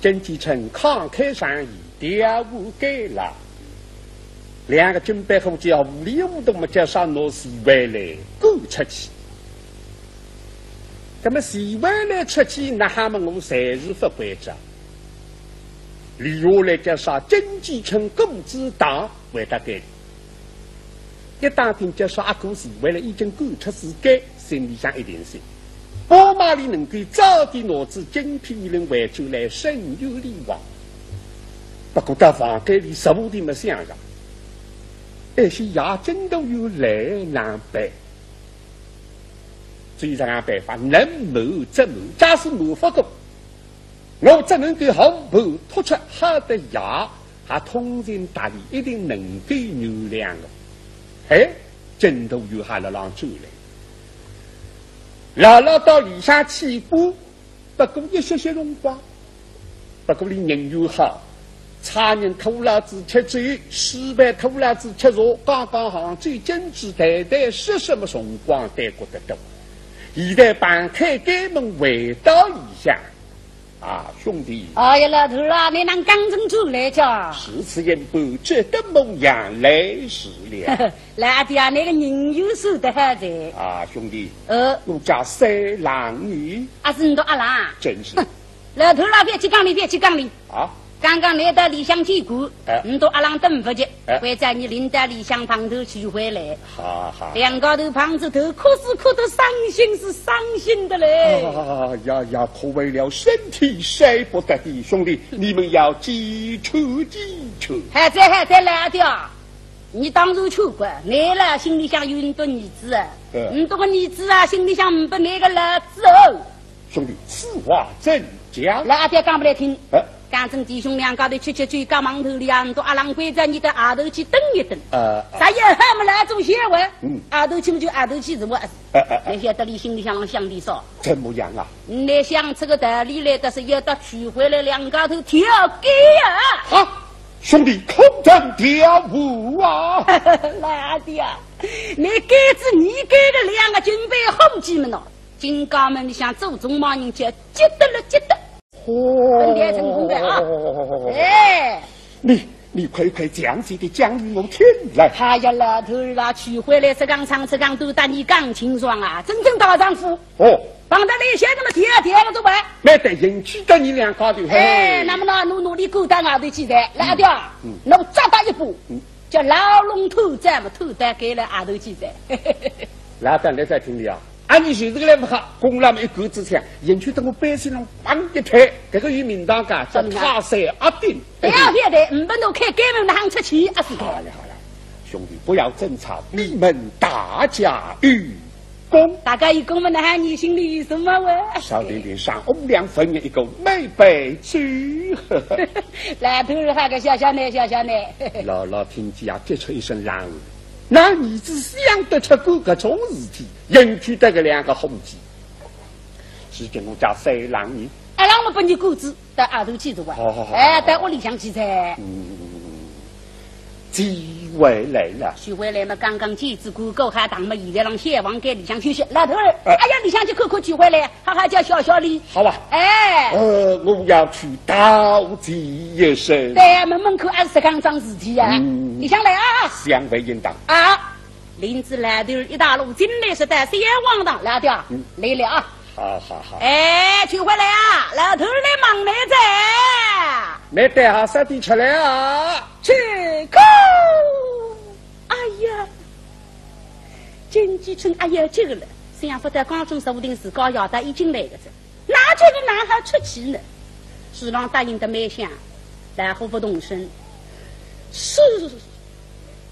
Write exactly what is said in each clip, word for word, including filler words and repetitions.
金继春慷慨上意，调虎归来，两个军备伙计啊，糊里糊涂么叫啥拿徐惠兰赶出去。那么徐惠兰出去，那哈么我暂时勿管哉。留下来叫啥金继春、顾子达为搭队。 一打听叫啥阿哥徐惠兰已经赶出自家，心里向一定心。宝马里能够早点拿仔金批一轮回转来，伸冤理枉。不过到房间里坐定么想着，哎，是夜景都有来难办。只有这样办法，能瞒则瞒，假使瞒勿过， 我只能够和盘托出，好得夜，还通情达理，一定能够原谅我。哎，镜头又还辣浪转来。老老到里向去过，不过一歇歇辰光，不过伊人又好，差人拖牢仔吃酒，师范拖牢仔吃茶，讲讲杭州经济，谈谈说说么辰光耽搁得多。现在半开间门回到里向， 啊，兄弟。哎呀，老头儿啊，你哪刚正转来家？如此一般，这个模样来迟了。老弟啊，你个人又瘦得很哉。啊，兄弟，呃，我家三郎呢？啊，是你的阿郎啊？正是。哼，老头儿啊，覅去讲理，覅去讲理。啊？刚刚你到里向去过，哎。你的阿郎等勿及，哎。关照你领到里向碰头徐惠兰。 哈哈。两家头碰仔头，哭是哭得伤心，是伤心的嘞。哎呀呀，可为了身体舍不得的，兄弟，你们要记住记住。好哉好哉，老弟啊，你当然去过，你啦心里向有你的儿子啊，嗯。你这个儿子啊，心里向没你个老子哦。兄弟，此话怎讲？老弟讲拨倷听。哎。 讲真，弟兄两家头吃吃酒，讲忙头里啊，你到阿郎关照你到外头去等一等。呃，啥也还没来种闲话，嗯。外头去么就外头去是我。呃，呃，呃。倷晓得俚心里向浪想的啥？怎么样啊？倷想出个道理来，但是要到徐惠兰两家头跳街啊！啊，兄弟，可曾调虎啊？老弟啊，倷该仔你该个两个军备伙计么喏，金家门里向做中忙人家急得了，急得。 哦。本来成功的啊。哎。你，你快快详细地讲与我听来。哎呀，老头儿啊，徐惠兰是讲唱是讲都搭你讲清爽啊，真正大丈夫。哦。碰到倷现在么跳跳了都完。那得引起得你两家头，嘿。哎，那么呢，侬努力鼓捣外头去哉，老弟啊，嗯。侬抓到一步，嗯。叫牢笼头斩么头带给了外头去哉。老板，倷再听哩啊。 啊，你就是个来勿好，公然么一杆子枪，引去等我背心浪梆一推，搿个有名堂个，叫泰山压顶。不要别的，唔不能开开门，哪哼出去啊？是。好了好了，兄弟，不要争吵，你们大家有功。大家有功么，哪哼你心里有数么哇？少点点赏，翁两分人一个美杯酒。老头儿哈个笑笑呢，笑笑呢。老老听见啊，急出一声冷汗。 那儿子想得出干搿种事体，引起得搿两个伙计。是叫我家三郎呢？阿郎么拨你赶仔到外头去哉哇。好好好。哎，到屋里向去哉。嗯，徐惠兰呢？徐惠兰么刚刚见仔官，过好堂么现在浪小房间里向休息。老头儿，哎。哎呀，里向去看看徐惠兰，好好叫笑笑哩。好啊。哎。呃，我要去道谢一声。对呀，门门口还是实梗桩事体呀。嗯。里向来啊。相会应当。啊。 领仔老头儿一道路进来，是到小王堂，老弟啊，嗯。来了啊。好好好。哎，徐惠兰啊，老头儿来望倷哉。倷带好啥地出来啊？去看。哎呀，金继春，哎呀，这个了，想不到刚正说不定是高要带已经来个哉。 哪哼个哪哼出去呢？徐郎答应得蛮响，老虎勿动声。是，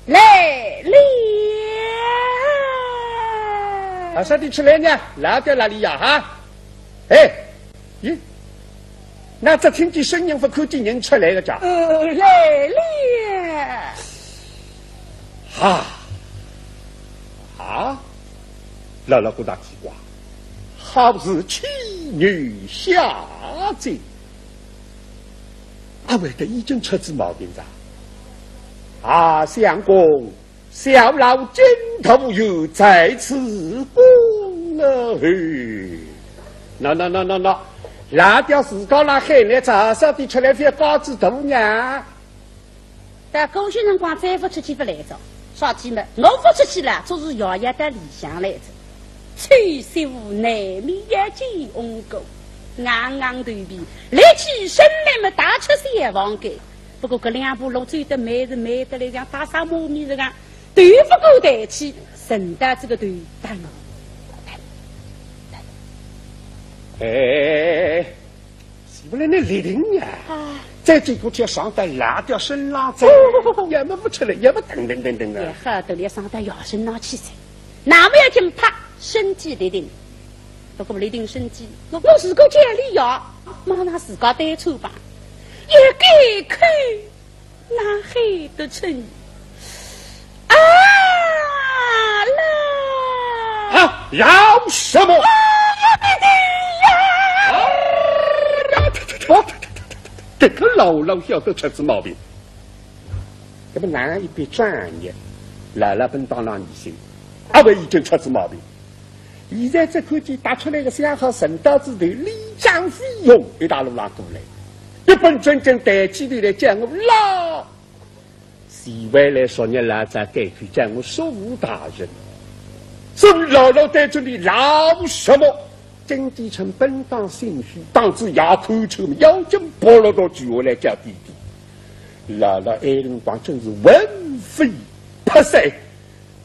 来了。啊，啥地出来呢？老弟哪里呀？哈？哎，咦，那只听见声音，勿看见人出来个家？呃，来了。哈，啊，老老觉得奇怪。 好似牵牛下井。阿会得已经出仔毛病哉？啊，相公，小老今头又在此过了嘿。喏，喏，喏，喏，喏，辣条自家辣海呢，早早点出来翻高子大娘。但搿歇辰光再勿出去勿来哉，啥体呢？我勿出去了，总是爷爷到里向来哉。秋色无奈，面也见红过，硬硬头皮，立起身来么踏出小房间。不过搿两步路走得慢是慢得来，像踏沙磨米实梗。 头勿敢抬起，顺带搿个头，噔，噔，噔。哎，是勿是那立定呀？啊。再走过去要上到辣条身浪哉，要么勿出来，要么噔噔噔噔啊。也好得了，上到爷身浪去哉，那么要紧啪，身体立定。不过立定身体，我，我自家叫俚爷，马上自家单抽吧，一改口。 哪喊得出你？啊，老……啊，要什么？啊，我的爹呀！啊，这个老老晓得出仔毛病。那么哪一笔账呢？老老本当浪疑心，阿不已经出仔毛病。 现在只看见踏出来个相好，顺带仔头，立起身，一大路浪过来，一本正经抬起头来叫我老。徐惠兰昨日老早改口叫我叔父大人，所以老老对仔俚老什么？金殿春本当心虚，当仔爷看出么，要紧扑落到跪下来叫爹爹。老老埃辰光真是魂飞魄散。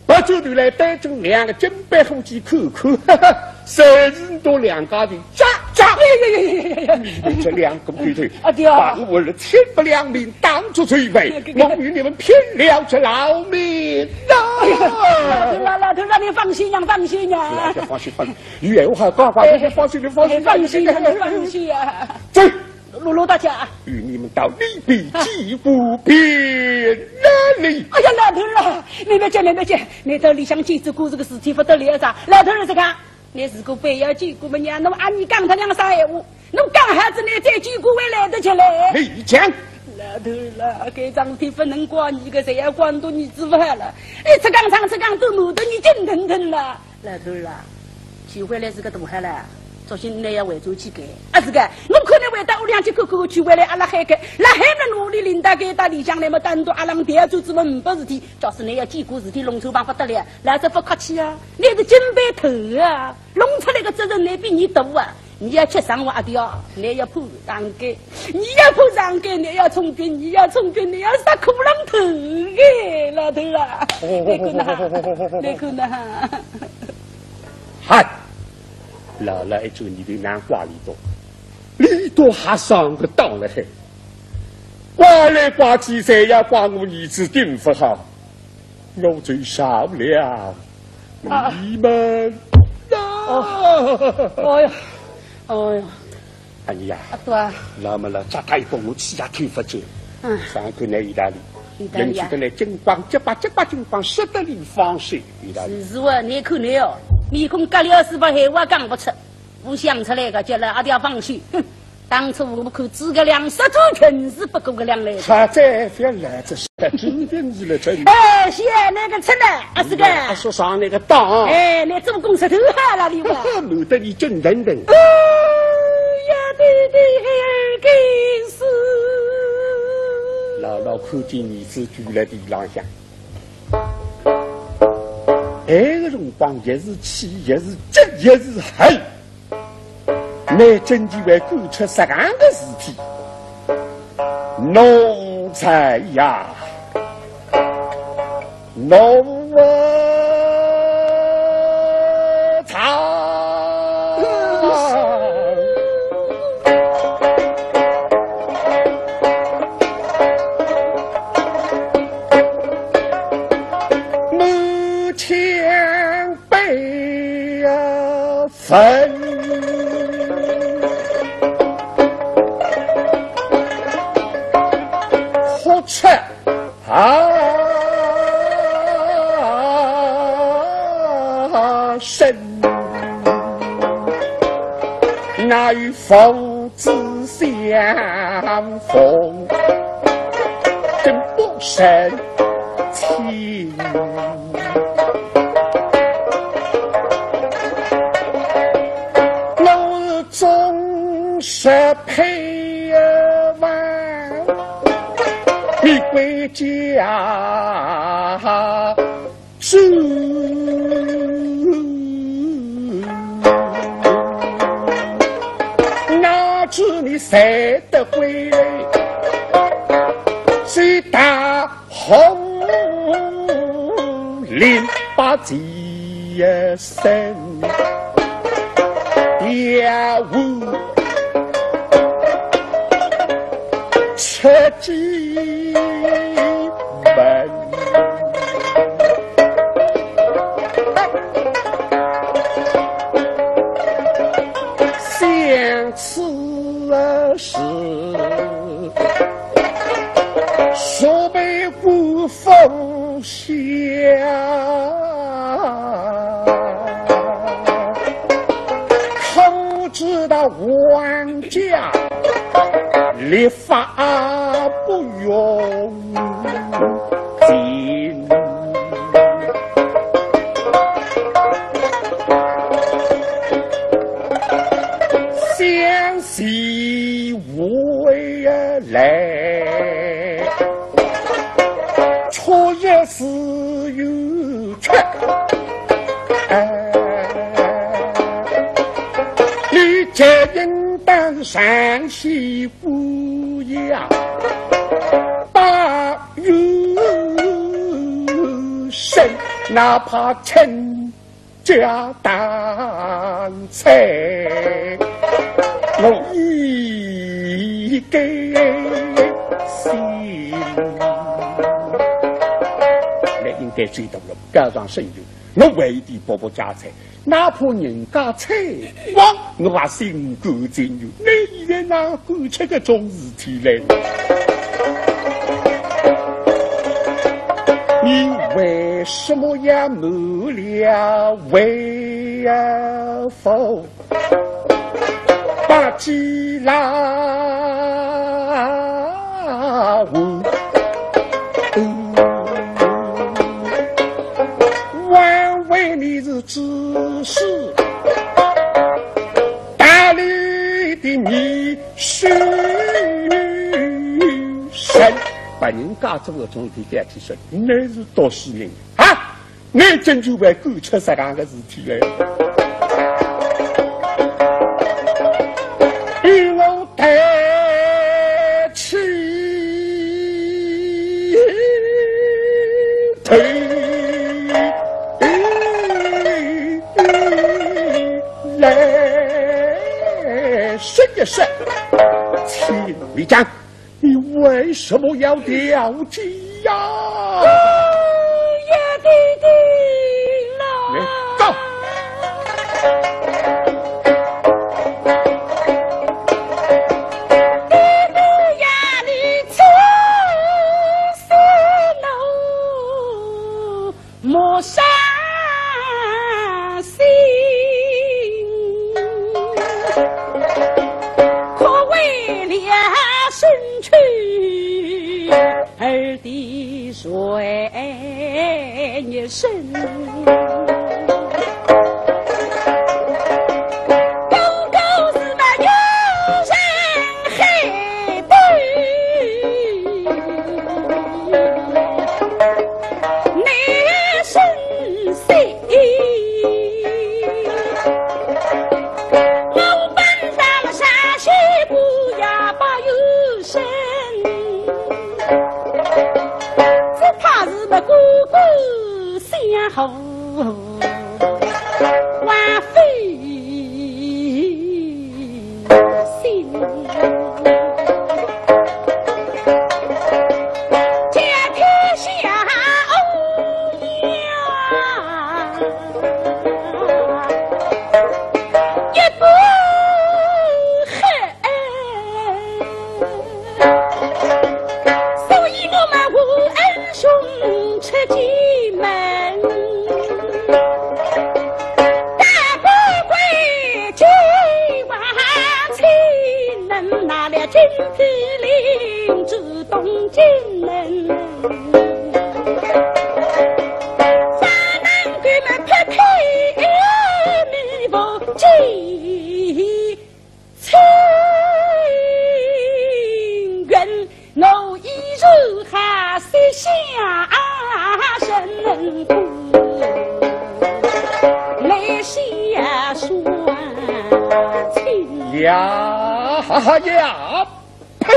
别转头来，对仔两个金板伙计看看，哈哈，侪是倷两家头，喳喳。哎呀呀呀呀呀呀！你们这两个丫头，阿爹啊，把我儿子千不良命当作罪犯，我与你们拼了这老命呐！哎呀，老头啊，老头啊，你放心呀，放心呀。哎呀，放心，放心，有闲话好讲，放心，放心，放心，哎，放心呀，放心呀。走。 老老大家。与你们到里边见过便了哩。哎呀，老头儿啊，慢慢叫，慢慢叫，倷到里向见仔过搿个事体勿得了哉。老头儿是讲，倷如果非要见过么，让我阿二讲脱两声闲话，倷讲好仔倷再见过还来得及嘞。你讲。老头儿啊，搿桩事体勿能怪倷个，侪要怪倷儿子勿好了。哎，一讲上一讲都瞒得倷紧腾腾了。 老头儿啊，徐惠兰是个大汉了，作兴倷要回转去改。啊，是个，我看倷回到屋里向去看看，徐惠兰阿辣海个，辣海么哪里领到该搭里向来么，单独阿浪调转仔么呒不事体，假使倷要见过事体，弄错帮勿得了，老实勿客气啊，倷是金班头啊，弄出来个责任倷比伲大啊。 伲要吃生活阿爹，倷要爬上街，伲要爬上街，倷要冲天，伲要冲天，倷要杀骷髅头个，老头啊！倷看呐，倷看呐。嗨，老老一转念头难怪俚笃，俚笃还上个当了嘿，怪来怪去，侪要怪我儿子顶勿好。 我就饶了你们呐。哦，哎呀，哎呀，哎呀，阿爹啊，那么了，这太公我气也推勿出。嗯，上口那意大利，意大利啊，引起的来金光，结巴结巴金光，使得你放心，意大利。是是啊，你看你哦，面孔隔了是把闲话讲不出，我想出来个，叫了阿爹放心。哼， 当初我看诸葛亮杀猪全是不过个两来。他再不要来，这是真真是了真。哎，是那个吃的，啊，是个。啊，说上那个当。哎，那做功事头好了，你嘛。没得你真等等。哎呀，对对，该死。老老看见儿子跪在地浪向，埃个辰光也是气，也是急，也是恨。 倷真以为干出实梗个事体？奴才呀，奴才！满腔 悲愤，哭出啊声，乃父子相逢，真不忍心。我终这配饭，你归家住。哪知你才得归来，是大红绫把子 身，爹我出进门。想此事，若被官府 下，可知道王家律法不容情。想是 为来，确实是有缺。哎，你就应当是上西姑爷啊，把有身，哪怕亲 家当差，我一个心。那应该知道了，告上身去，我为的伯伯家财，哪怕人家财荒，我也心甘情愿。你现在哪敢出搿种事体来？你为什么要瞒了为父？把计拉我，枉为你是知书达理的女书生，把人家做个总得带起身，那是读书人啊！ 你真就会干出这样的事体来？与我抬起头来说一说，请你讲。 你为什么要调戏呀？哎呀，爹爹啦！你告！爹爹呀，你此事我 莫伤心，可为了身去儿的随身。 所以我们无恩兄出进门，大富贵几万千，能拿了金皮绫，直通金门。啥能给们拍开面目？ 此下人来下算清。呀呀，呸！